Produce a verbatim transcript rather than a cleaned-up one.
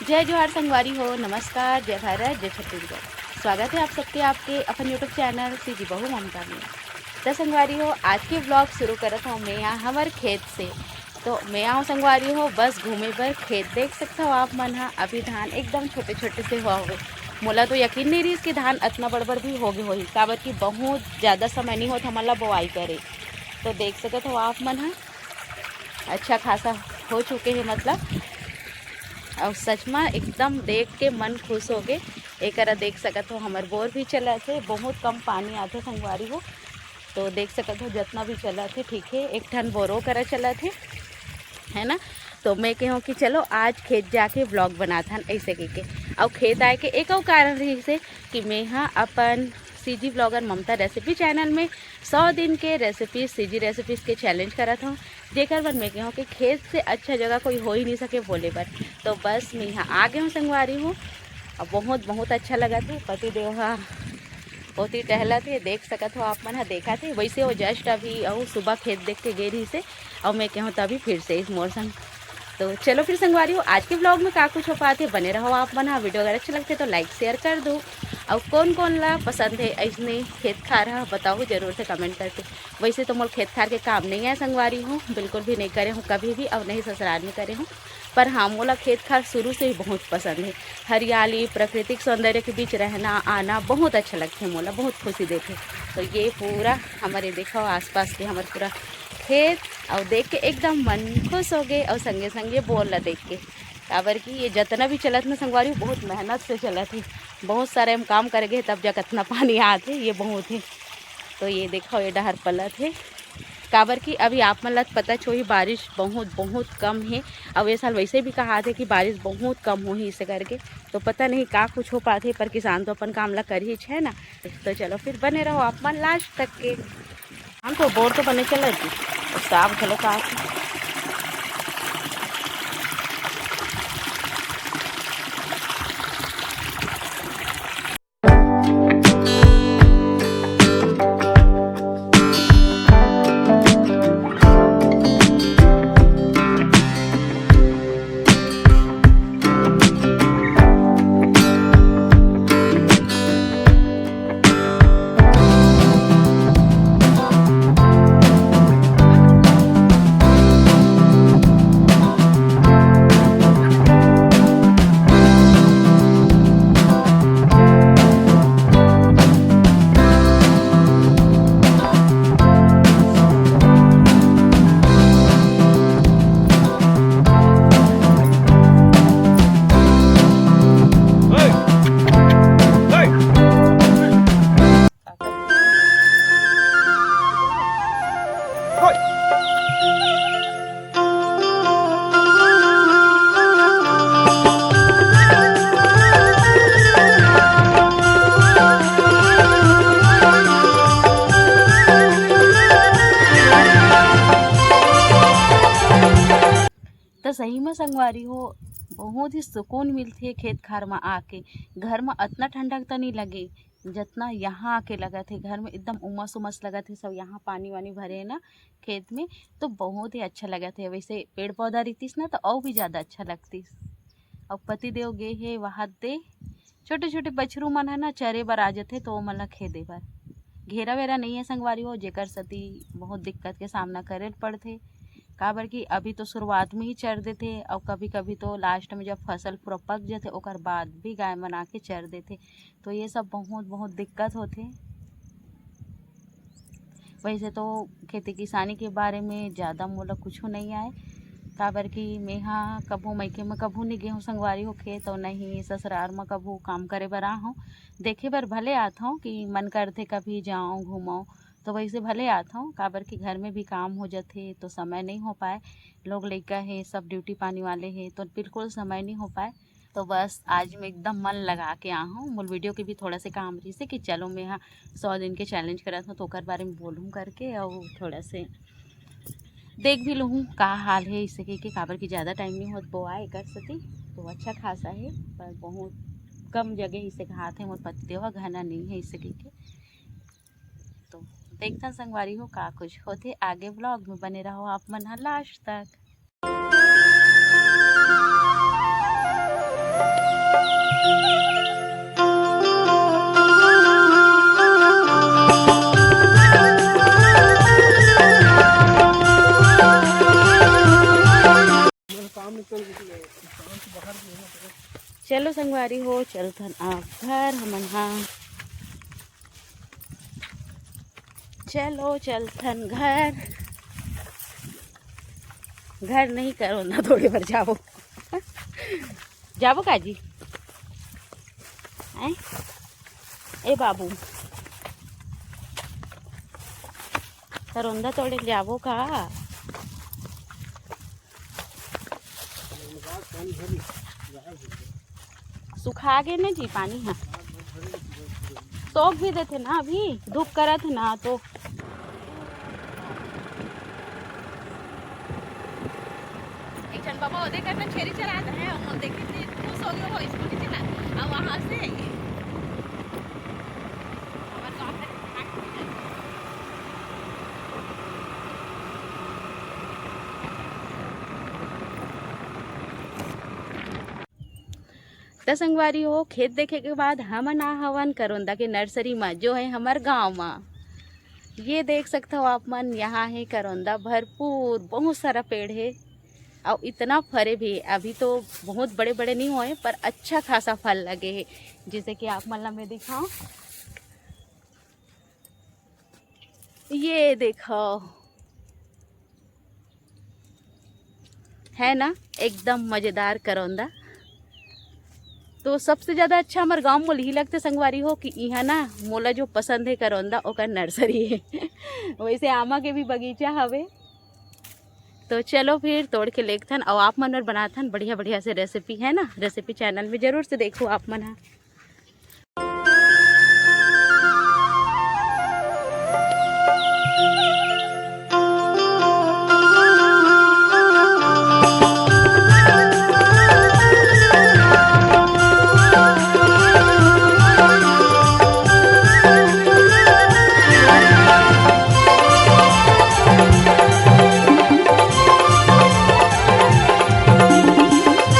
जय जोहार संगवारी हो, नमस्कार, जय भारत, जय छत्तीसगढ़। स्वागत है आप सबके आपके अपन YouTube चैनल सीजी बहू ममता में। त संगवारी हो, आज के ब्लॉग शुरू करत हूँ मैं यहाँ हमर खेत से। तो मैं आऊँ संगवारी हो बस घूमे बर खेत। देख सकत हो आप मन हा, अभी धान एकदम छोटे छोटे से हुआ हुए। मोला तो यकीन नहीं रहीस कि धान अतना बड़ बड़ भी हो गए होही, काबर कि बहुत ज़्यादा समय नहीं होत हमन ला बोआई करे। तो देख सकत हो आप मन हा, अच्छा खासा हो चुके हे मतलब। अउ सच में एकदम देख के मन खुश हो गे। एकरा देख सकत हो, हमर बोर भी चलत हे, बहुत कम पानी आथे संगवारी हो। तो देख सकत हो, जतना भी चलत हे ठीक हे, एक ठन बोरो करा चलत हे, है ना। तो मैं कहूँ कि चलो आज खेत जाके ब्लॉग बनाथन ऐसे कह के। अउ खेत आए के एक अउ कारण रहिस हे कि मैं हा अपन सीजी ब्लॉगर ममता रेसिपी चैनल में सौ दिन के रेसिपी, सीजी रेसिपीज के चैलेंज करत हूँ, जेकर बर मैं कहूँ कि खेत से अच्छा जगह कोई हो ही नहीं सके बोले बर। तो बस मैं यहाँ आ गए हूँ संगवारी हो। अब बहुत बहुत अच्छा लगत हे। पति देव हा ओती टहलत हे, देख सकत हो आप मन हा, देखत हे। वैसे वो जस्ट अभी अउ सुबह खेत देख के गे रहिस हे, अउ मैं कहूँ तभी फिर से इस मोर संग। तो चलो फिर संगवारी हो, आज के ब्लॉग में का कुछ हो पाथे, बने रहो आप मन हा। वीडियो अगर अच्छा लगथे तो लाइक शेयर कर दो। अउ कौन कौन ला पसंद हे ऐसने खेत खार हा, बताओ जरूर से कमेंट करके। वैसे तो मोर खेत खार के काम नहीं है संगवारी हो, बिल्कुल भी नहीं करे हूँ कभी भी, अउ नहीं ससुराल में करे हूँ। पर हाँ, मोला खेत खार शुरू से ही बहुत पसंद है। हरियाली, प्राकृतिक सौंदर्य के बीच रहना आना बहुत अच्छा लगथे मोला, बहुत खुशी देथे। तो ये पूरा हमारे देखो आसपास के हमर पूरा खेत, अउ देख के एकदम मन खुश हो गए, अउ संगे संगे बोर ला देख के, काबर कि ये जतना भी चलत ना संगवारी, बहुत मेहनत से चलत हे। बहुत सारे हम काम कर गए तब जा कतना पानी आत हे, ये बहुत हे। तो ये देखो, ये डहर पलत हे, काबर कि अभी आप मन ला पता होही, बारिश बहुत बहुत कम हे। अब ये साल वैसे भी कहा थे कि बारिश बहुत कम होही इसे करके, तो पता नहीं का कुछ हो पाथे, पर किसान तो अपन काम ला कर ही है ना। तो चलो फिर बने रहो आप मन लास्ट तक के। हम तो बोर तो बने चला जी, साफ घलो का त सही में संगवारी हो, बहुत ही सुकून मिलथे खेत खार म आके। घर म अतना ठंडक त नइ लगे, जतना यहाँ आके लगत हे। घर में एकदम उमस उमस लगत हे, सब यहाँ पानी वानी भरे हे ना खेत में, तो बहुत ही अच्छा लगत हे। वैसे पेड़ पौधा रहितिस ना, तो अउ भी ज़्यादा अच्छा लगतिस। अउ पति देव गे हे वहाँ दे, छोटे छोटे बछरू मन है ना, चरे बर आ जथे, तो ओमन ला खेदे बर घेरा वेरा नहीं है संगवारी हो, जेकर सेती बहुत दिक्कत के सामना करे ल पड़थे। काबर कि अभी तो शुरुआत में ही चर देथे, अउ कभी कभी तो लास्ट में जब फसल पूरा पक जथे, ओकर बाद भी गाय मन आके चर देथे। तो ये सब बहुत बहुत दिक्कत होथे। वैसे तो खेती किसानी के बारे में ज़्यादा मोला कुछू नहीं आए, काबर कि मेहा कभू मइके में कभू नहीं गे हूँ संगवारी हो खेत, अउ नहीं ससुरार में कभू काम करे बर आ हूँ। देखे बर भले आत हूँ कि मन करथे कभी जाऊँ घूमूँ, तो वैसे भले आत हूँ, काबर कि घर में भी काम हो जाथे तो समय नहीं हो पाए। लोग लइका हे, सब ड्यूटी पानी वाले हे, तो बिल्कुल समय नहीं हो पाए। तो बस आज मैं एकदम मन लगा के आ हूँ। मोर वीडियो के भी थोड़ा से काम रहिसे कि चलो मैं हा सौ दिन के चैलेंज करत हूँ, तो ओकर बारे में बोलूँ करके, अउ थोड़ा से देख भी लूँ का हाल है इसे के, के काबर कि ज़्यादा टाइम नहीं होत बोआए एकर सेती, तो अच्छा खासा है, पर बहुत कम जगह इसे घात है, मोर पतिदेव ह घना नहीं है इसे के, के। तो देखथन संगवारी हो का कुछ होथे आगे ब्लॉग में, बने रहो आप मन ह लास्ट तक। चलो संगवारी हो, चलथन अब घर हमन हा। चलो चलथन घर। घर नहीं, करोंदा तोड़े बर जाबो। जाबो काजी? हैं? ए बाबू, करोंदा तोड़े जाबो का? सुखा गे ना जी पानी ह, सोख भी देथे ना, अभी धूप करत हे ना तो। एक झन बाबा ओदे करता छेरी चरात हे, हम देखे थे खुश हो गए, वो स्कूटी चला, अब वहाँ से हमारे गाँव में त संगवारी हो, खेत देखे के बाद हमन आ हवन करोंदा के नर्सरी म, जो है हमर गांव म। ये देख सकत हो आप मन, यहाँ है करोंदा भरपूर, बहुत सारा पेड़ है और इतना फरे भी। अभी तो बहुत बड़े बड़े नहीं होए, पर अच्छा खासा फल लगे है, जैसे कि आप मन ला मैं दिखाऊं। ये देखो, है ना, एकदम मजेदार करौंदा। तो सबसे ज्यादा अच्छा हमारे गांव में यही लगते संगवारी हो कि यहाँ ना मोला जो पसंद है करौंदा, ओकर नर्सरी है। वैसे आमा के भी बगीचा हवे। तो चलो फिर तोड़ के लेगथन और आप मन बर बनाथन बढ़िया बढ़िया से रेसिपी, है ना। रेसिपी चैनल में जरूर से देखो आप मन हा।